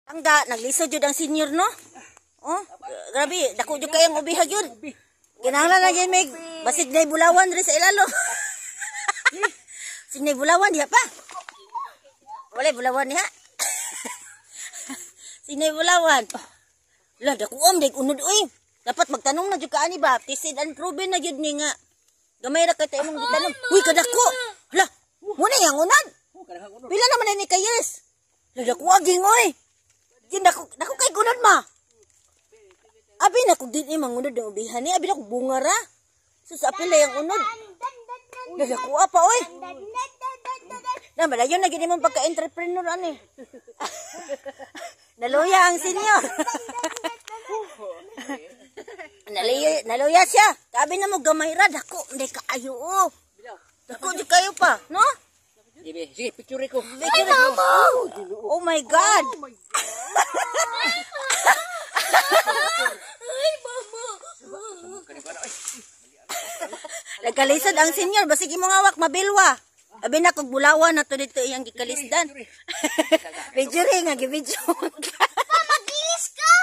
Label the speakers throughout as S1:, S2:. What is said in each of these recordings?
S1: Angga, naglisod jud ang senior, no? Oh, grabe, dako jud kayang ubiha gyud. Kinahanglan na gyud may basig na bulawan diri sa ilalom. Basig na bulawan diha pa. Wala bulawan diha. Sinay bulawan. Lah, dako am day unod oy. Dapat magtanong na jud ka ani ba? Tested and proven na jud ni nga. Gamay ra kay ta imong gitanong. Uy, kadako. Hala, muna yang unod.
S2: Oh, kadahang unod.
S1: Pila naman na ni ka years? Lah, dako aging oy. Di dako dako kay gunod ma. Abi na kog din mangunod ang ubihan ni, abi na kog bunga ra. So sa apil na yung unod. Lah, dako pa oy. Na malayo na gid imong pagka-entrepreneur ani. Naluya ang senior. Naluya, naluya siya. Kabi na mo gamay ra dako, hindi kaayo oh. Dako di kayo pa, no?
S2: Sige, sige, picture ko.
S1: Ay, mama! Oh my God!
S3: Ay, mama.
S1: Nagkalisod ang senior, basig imong hawak mabilwa. Abi na kog bulawan na to dito iyang gikalisdan. Video rin nga gibidyo.
S3: Magilis ka.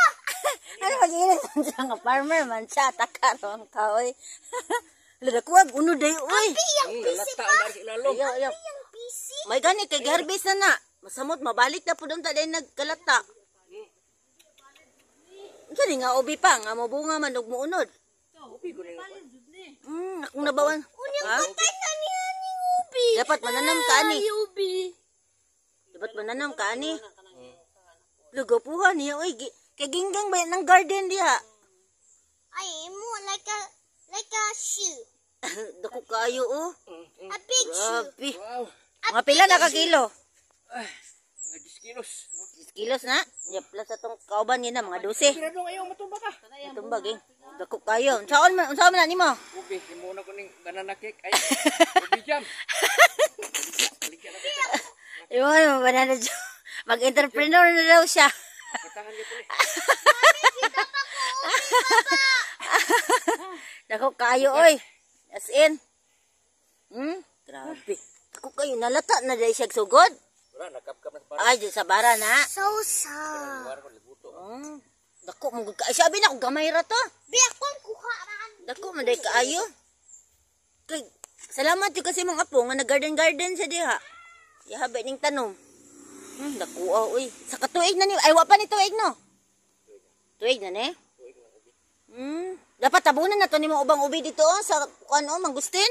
S1: Ano magilis man siya nga farmer man siya takaron ka oy. Lada kuwag uno day oy.
S3: Yang PC
S2: Lata ang dari sa ilalom.
S1: Ayaw, ayaw.
S3: Yang PC.
S1: May gani kay garbis na na. Masamot mabalik na pud unta dahil nagkalata. Unsa ni nga ubi pa nga mobunga man ug muunod.
S2: Ubi ko na.
S1: Akong nabawan.
S3: Unyang
S1: Ha?
S3: patay na niya ni ubi.
S1: Dapat mananam ka ani.
S3: Ay, ubi.
S1: Dapat mananam ka ani. Lugapuhan niya oy. Kay ginggang ba ng garden diha.
S3: Ay, mo like a shoe.
S1: Dako kayo oh.
S3: A big shoe.
S1: Grabe.
S2: Wow.
S1: Mga pila na ka kilo?
S2: Ay, mga 10 kilos.
S1: 10 kilos na. Ya plus atong kauban yun na mga 12.
S2: Pira dong ayaw matumba ka.
S1: Tumbag eh. Dako kayo. Unsaon man na nimo?
S2: Ubi, himo na ko ning banana cake. Ay, ubi jam. Baligya na ko.
S1: Imo mo banana jam. Mag-entrepreneur na daw siya.
S2: Patahan niyo po ni.
S1: Dako kayo oy. As in. Grabe. Dako kayo nalata na dai siya sugod.
S2: Wala, nakapkap na sa bara.
S1: Ay, di sa bara na.
S3: So sad.
S2: Bara ko libuto.
S1: Dako mo gud kaayo. Sabi na ko gamay ra to.
S3: Bi akong kuha man.
S1: Dako man dai kaayo. Kay salamat jud kasi mong apo nga nag-garden garden siya diha. Yahabay ning tanom. Dako ah, uy. Sa katuig na ni ay wa pa ni tuig no. Tuig na ni. Dapat tabunan na to nimo ubang ubi dito oh, sa kuan oh, mangustin.